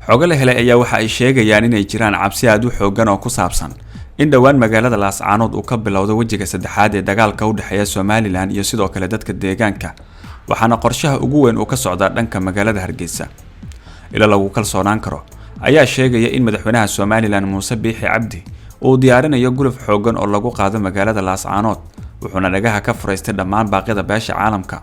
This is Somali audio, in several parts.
Xogo la helay ayaa waxa ay sheegayaan inay jiraan cabsi aad u xoogan oo ku saabsan in dhowaan magaalada Laascaanood uu ka bilowdo wejiga saddexaad ee dagaalka u dhexeeya Somaliland iyo sidoo kale dadka deegaanka, waxaana qorshaha ugu weyn uu ka socdaa dhanka magaalada Hargeysa. Ilo lagu kalsoonaan karo ayaa sheegaya in madaxweynaha Somaliland Muuse Biixi Cabdi uu diyaarinayo guluf xoogan oo lagu qaado magaalada Laascaanood, wuxuuna dhagaha ka furaystay dhammaan baaqyada beesha caalamka.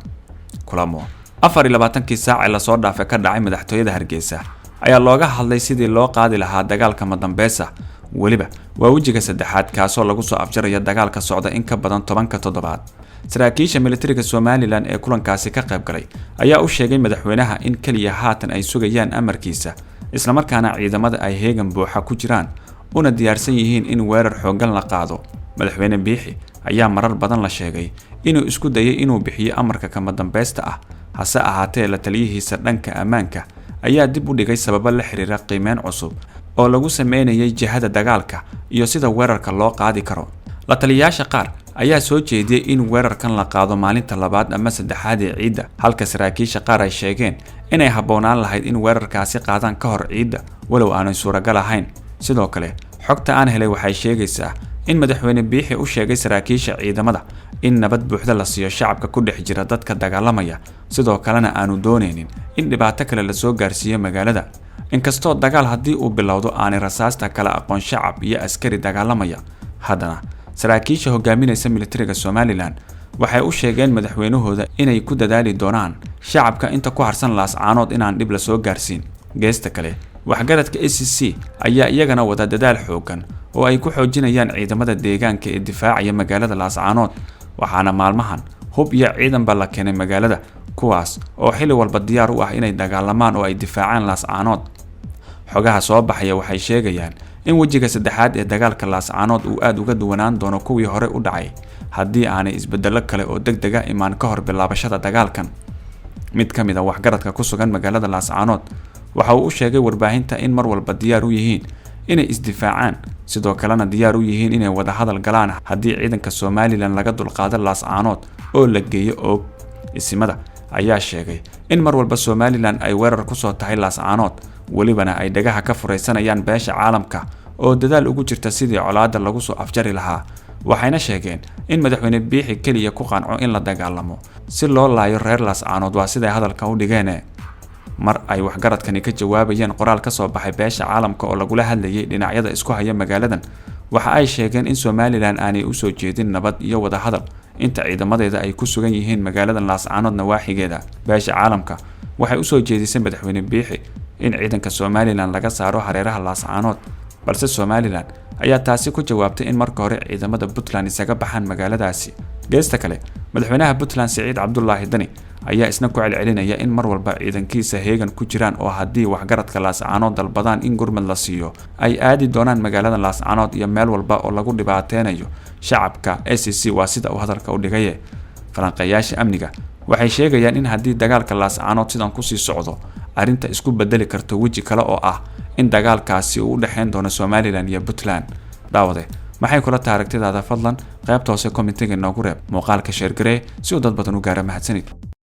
Kulamo 24-kii saac ee lasoo dhaafay ka dhacay madaxtooyada Hargeysa ayaa looga hadlay sidii loo qaadi lahaa dagaalka madambeysa, weliba waa wejiga saddexaad, kaasoo lagu soo afjaraya dagaalka socda in ka badan 10-ka toddobaad. Saraakiisha militariga Somaliland ee kulankaasi ka qayb galay ayaa u sheegay madaxweynaha in keliya haatan ay sugayaan amarkiisa, islamarkaana ciidamada ay heegan buuxa ku jiraan una diyaarsan yihiin in weerar xooggan la qaado. Madaxweyne Biixi ayaa marar badan la sheegay inuu isku dayay inuu bixiyo amarka kama dambeysta ah, hase ahaatee la taliyihiisa dhanka ammaanka ayaa dib u dhigay sababo la xiriira qiimeyn cusub oo lagu sameynayay jihada dagaalka iyo sida weerarka loo qaadi karo. La taliyayaasha qaar ayaa soo jeediyey in weerarkan la qaado maalinta labaad ama saddexaad ee ciidda, halka saraakiisha qaar ay sheegeen inay habboonaan lahayd in weerarkaasi qaadaan ka hor ciidda, walow aanay suuragal ahayn. Sidoo kale, xogta aan helay waxay sheegaysaa in madaxweyne Biixi u sheegay saraakiisha ciidamada in nabad buuxda la siiyo shacabka ku dhex jira dadka dagaalamaya, sidoo kalena aanu doonaynin in dhibaato kale lasoo gaarsiiyo magaalada. Inkastoo dagaal haddii uu bilowdo aanay rasaasta kala aqoon shacab iyo askari dagaalamaya, haddana saraakiisha hogaaminaysa militariga Somaliland waxay u sheegeen madaxweynahooda inay ku dadaali doonaan shacabka inta ku harsan Laascaanood inaan dhib lasoo gaarsiin. Geesta kale, waxgaradka SSC ayaa iyagana wada dadaal xoogan oo ay ku xoojinayaan ciidamada deegaanka ee difaacaya magaalada Laascaanood, waxaana maalmahan hub iyo ciidanba la keenay magaalada, kuwaas oo xilli walba diyaar u ah inay dagaalamaan oo ay difaacaan Laascaanood. Xogaha soo baxaya waxay sheegayaan in wejiga saddexaad ee dagaalka Laascaanood uu aada uga duwanaan doono kuwii hore u dhacay, haddii aanay isbedello kale oo deg dega imaan ka hor bilaabashada dagaalkan. Mid ka mid a waxgaradka ku sugan magaalada Laascaanood waxa uu u sheegay warbaahinta in mar walba diyaar u yihiin inay isdifaacaan, sidoo kalena diyaar u yihiin inay wada hadal galaan haddii ciidanka Somaliland laga dulqaado Laascaanood oo la geeyo Oog. Isimada ayaa sheegay in mar walba Somaliland ay weerar kusoo tahay Laascaanood, welibana ay dhagaha ka furaysanayaan beesha caalamka oo dadaal ugu jirta sidii colaadda lagu soo afjari lahaa. Waxayna sheegeen in madaxweyne Biixi keliya ku qanco in la dagaalamo si loo laayo reer Laascaanood, waa siday hadalka u dhigeen. Mar ay waxgaradkani ka jawaabayeen qoraal ka soo baxay beesha caalamka oo lagula hadlayay dhinacyada isku haya magaaladan, waxa ay sheegeen in Somaliland aanay usoo jeedin nabad iyo wadahadal inta ciidamadeeda ay ku sugan yihiin magaalada Laascaanood nawaaxigeeda. Beesha caalamka waxay usoo jeedisay madaxweyne Biixi in ciidanka Somaliland laga saaro hareeraha Laascaanood, balse Somaliland ayaa taasi ku jawaabtay in marka hore ciidamada Puntland isaga baxaan magaaladaasi. Geesta kale, madaxweynaha Puntland Siciid Cabdulaahi Dani ayaa isna ku celcelinaya in mar walba ciidankiisa heegan ku jiraan, oo haddii waxgaradka Laascaanood dalbadaan in gurmad la siiyo, ay aadi doonaan magaalada Laascaanood iyo meel walba oo lagu dhibaateynayo shacabka SSC, waa sida uu hadalka u dhigaye. Falanqeeyaasha amniga waxay sheegayaan in haddii dagaalka Laascaanood sidan kusii socdo, arrinta isku bedeli karto weji kale oo ah in dagaalkaasi uu u dhexeyn doono Somaliland iyo Puntland. Daawade, maxay kula tahay aragtidaada? Fadlan qaybta hoose commentiga inoogu reeb. Muuqaalka share garee si uu dad badan u gaara. Mahadsanid.